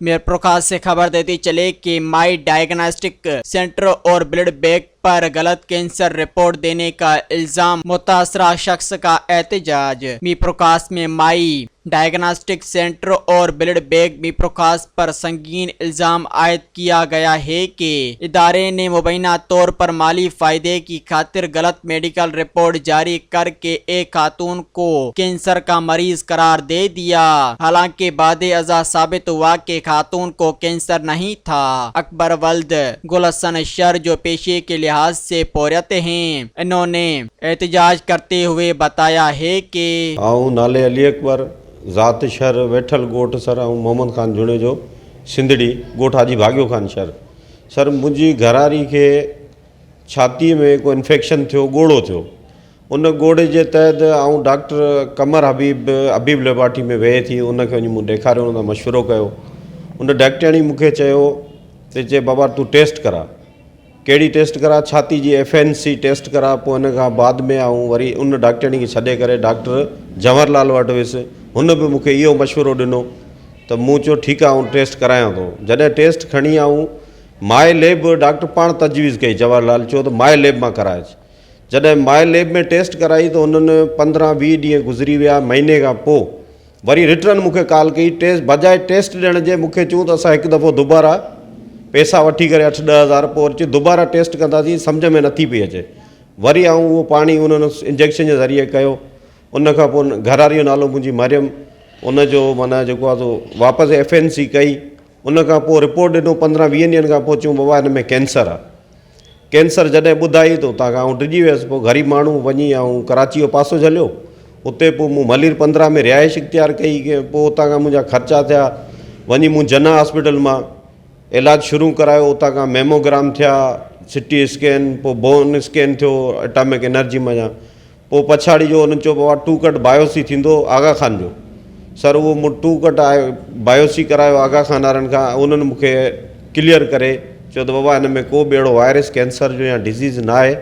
मीरपुरखास से खबर देती चले कि माई डायग्नोस्टिक सेंटर और ब्लड बैंक पर गलत कैंसर रिपोर्ट देने का इल्जाम, मुतासरा शख्स का एहतजाज। मीरपुरखास में माई डायग्नोस्टिक सेंटर और ब्लड बैंक मीरपुरखास पर संगीन इल्जाम आयद किया गया है कि इदारे ने मुबैना तौर पर माली फ़ायदे की खातिर गलत मेडिकल रिपोर्ट जारी करके एक खातून को कैंसर का मरीज करार दे दिया। हालांकि बाद अज़ा साबित हुआ कि खातून को कैंसर नहीं था। अकबर वल्द गुलसन शर, जो पेशे के लिहाज से पोरियत हैं, इन्होंने एहतजाज करते हुए बताया है कि आऊं नाले अली अकबर, ज़ात शर, वेठल ॻोठ सर, ऐं मोहम्मद ख़ान जुणेजो, सिंधड़ी, ॻोठ हाजी भाॻियो ख़ान शर। सर, मुंहिंजी घरवारी खे छातीअ में को इन्फेक्शन थियो, ॻोढ़ो थियो। उन ॻोढ़े जे तहत आऊं डॉक्टर कमर हबीब, हबीब लेबॉरेटरी में वेहे थी, उनखे वञी मूं ॾेखारियो, हुन सां मशवरो कयो। उन डॉक्टराणी मूंखे चयो त चए, बाबा, तूं टेस्ट करा। कहिड़ी टेस्ट करा? छाती जी एफ एन सी टेस्ट करा। पोइ हुन खां बाद में आऊं वरी उन डॉक्टराणी खे छॾे करे डॉक्टर जवाहर लाल वटि वियुसि। हुन बि मूंखे इहो मशवरो ॾिनो त मूं चयो, ठीकु आहे, आऊं टेस्ट करायां थो। जॾहिं टेस्ट खणी आऊं माए लैब, डॉक्टर पाण तजवीज़ कई, जवाहर लाल चयो त माए लैब मां कराइज। जॾहिं माए लैब में टेस्ट कराई त हुननि 15-20 ॾींहं गुज़री विया। महीने खां पोइ वरी रिटर्न मूंखे कॉल कई। टेस्ट बजाए टेस्ट ॾियण जे मूंखे चयूं त असां हिकु दफ़ो दोबारा पैसा वठी करे 8-10 हज़ार, पोइ अची दोबारा टेस्ट कंदासीं, सम्झ में नथी पई अचे। वरी आऊं उहो पाणी उन्हनि इंजेक्शन जे ज़रिए कयो। उन खां पोइ घरवारी जो नालो मुंहिंजी मरियम, उन जो माना जेको आहे सो वापसि एफ एन सी कई। उन खां पोइ रिपोर्ट ॾिनो। 15-20 ॾींहनि खां पोइ चयूं, बाबा, हिन में कैंसर आहे। कैंसर जॾहिं ॿुधाई त उतां खां आऊं डिॼी वियुसि। पोइ ग़रीब माण्हू वञी ऐं कराची जो पासो झलियो। उते पोइ मूं मलीर 15 में रिहाइश इख़्तियार कई। की पोइ उतां खां मुंहिंजा ख़र्चा थिया, वञी मूं जना हॉस्पिटल मां इलाज शुरू करायो। उतां खां मेमोग्राम थिया, सिटी स्कैन, पोइ बोन स्कैन थियो एटॉमिक एनर्जी मां। पोइ पछाड़ी जो हुननि चयो, बाबा, टू कट बायोप्सी थींदो आगा खान जो। सर, उहो मूं टू कट आयो बायोप्सी करायो आगा खान वारनि खां। उन्हनि मूंखे क्लियर करे चयो त बाबा, हिन में को बि अहिड़ो वायरस कैंसर जो या डिज़ीज़ न आहे,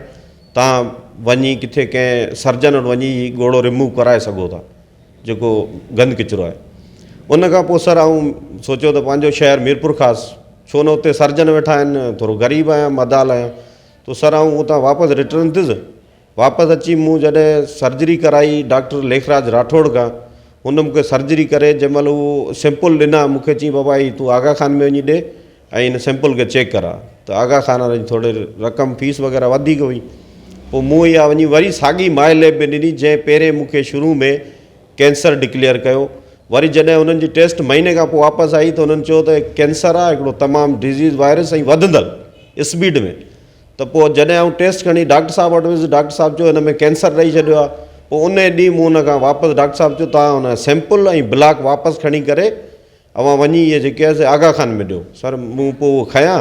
तव्हां वञी किथे कंहिं सर्जन वटि वञी ॻोढ़ो रिमूव कराए सघो था, जेको गंद कचरो आहे। उन खां पोइ सर, आऊं सोचियो त पंहिंजो शहर मीरपुर ख़ास छो न, उते सर्जन वेठा आहिनि, थोरो ग़रीब आहियां, मदाल आहियां। त सर, आऊं उतां वापसि रिटर्न थियुसि। वापसि अची मूं जॾहिं सर्जरी कराई डॉक्टर लेखराज राठौड़ खां, हुन मूंखे सर्जरी करे जंहिं महिल उहो सैंपल ॾिना मूंखे, चई, बाबा, हीउ तूं आगा खान में वञी ॾे ऐं हिन सैंपल खे चेक करा। त आगा खान वारनि जी थोरी रक़म, फीस वग़ैरह वधीक हुई। पोइ मूं इहा वञी वरी साॻी माए लैब में ॾिनी, जंहिं पहिरें मूंखे शुरू में कैंसर डिक्लेयर कयो। वरी जॾहिं हुननि जी टेस्ट महीने खां पोइ वापसि आई त हुननि चयो त कैंसर आहे हिकिड़ो तमामु डिज़ीज़ वायरस ऐं वधंदड़ स्पीड में। त पोइ जॾहिं आऊं टेस्ट खणी डॉक्टर साहिब वटि वियुसि, डॉक्टर साहिब चयो, हिन में कैंसर ॾेई छॾियो आहे। पोइ उन ॾींहुं मूं हुन खां वापसि, डॉक्टर साहिब चयो, तव्हां हुन सैंपल ऐं ब्लॉक वापसि खणी करे अवां वञी इहे जेके आहे आगा खान में ॾियो। सर, मूं पोइ उहो खयां,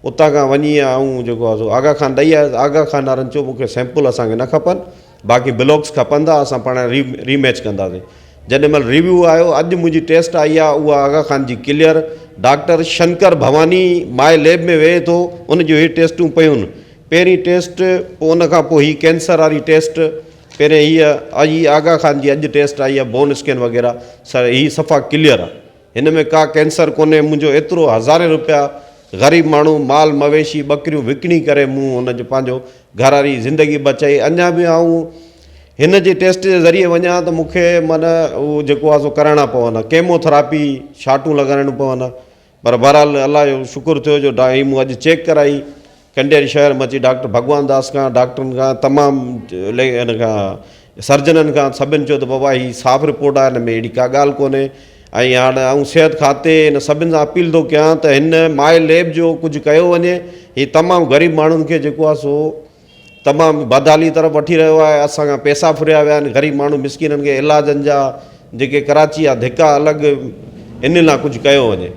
उतां खां वञी ऐं जेको आहे सो आगा खान ॾेई आयुसि। आगा खान वारनि चयो, मूंखे सैंपल असांखे न खपनि, बाक़ी ब्लॉक्स खपंदा, असां पाण रीमैच कंदासीं। जॾहिं महिल रिव्यू आयो, अॼु मुंहिंजी टेस्ट आई आहे उहा आगा खान जी क्लियर। डॉक्टर शंकर भवानी माए लैब में वेहे थो, उन जूं इहे टेस्टूं पयूं आहिनि। पहिरीं टेस्ट, पोइ उन खां पोइ हीअ कैंसर वारी टेस्ट, पहिरें हीअ आई आगा खान जी, अॼु टेस्ट आई आहे बोन स्कैन वग़ैरह। सर, हीअ सफ़ा क्लियर आहे, हिन में का कैंसर कोन्हे। मुंहिंजो एतिरो हज़ारे रुपया, ग़रीब माण्हू, माल मवेशी, ॿकरियूं विकिणी करे मूं हुनजो पंहिंजो घरवारी ज़िंदगी बचाई। अञा बि आऊं हिन जे टेस्ट जे ज़रिए वञा त मूंखे माना उहो जेको आहे सो कराइणा पवंदा, केमोथेरापी शाटूं लॻाइणियूं पवंदा। पर बहरहाल अलाह जो शुक्र थियो जो हीअ मूं अॼु चेक कराई कंडियारी शहर में अची डॉक्टर भॻवान दास खां, डॉक्टरनि खां, तमामु हिन खां, सर्जननि खां, सभिनि चयो त बाबा, हीअ साफ़ रिपोर्ट आहे, हिन में अहिड़ी का ॻाल्हि कोन्हे। ऐं हाणे आऊं सिहत खाते हिन सभिनि सां अपील थो कयां त हिन माए लैब जो कुझु कयो वञे। हीअ तमामु ग़रीब माण्हुनि खे जेको आहे सो तमामु बदहाली तरफ़ वठी रहियो आहे। असां खां पैसा फुरिया विया आहिनि, ग़रीब माण्हू मिसकीननि खे इलाजनि जा जेके कराची जा धिका अलॻि, इन लाइ कुझु कयो वञे।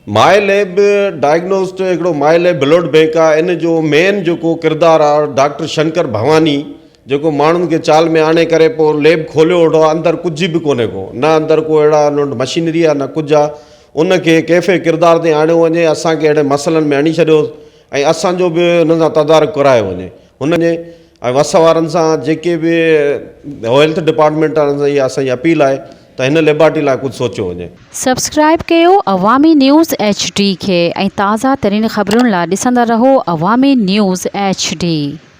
माए लैब डायग्नोस्ट हिकिड़ो माए लैब ब्लड बैंक आहे। इन जो मेन जेको किरदारु आहे डॉक्टर शंकर भवानी, जेको माण्हुनि खे चाल में आणे करे पोइ लैब खोलियो वेठो आहे। अंदरि कुझु बि कोन्हे को, न अंदरि को अहिड़ा हुन वटि मशीनरी आहे, न कुझु आहे। उनखे कैफ़े किरदार ते आणियो वञे। असांखे अहिड़े मसइलनि में आणी छॾियो ऐं असांजो बि हुन सां तदारुक करायो वञे। हुन जे ऐं वस वारनि सां, जेके बि हेल्थ डिपार्टमेंट वारनि सां इहा असांजी अपील आहे। ته هن ليبارٽري لاء ڪجهه سوچيو وڃي. سبسڪرائيب ڪيو عوامي نيوز ايڇ ڊي کي ۽ تازه ترين خبرن لا ڏسندا رهو عوامي نيوز ايڇ ڊي.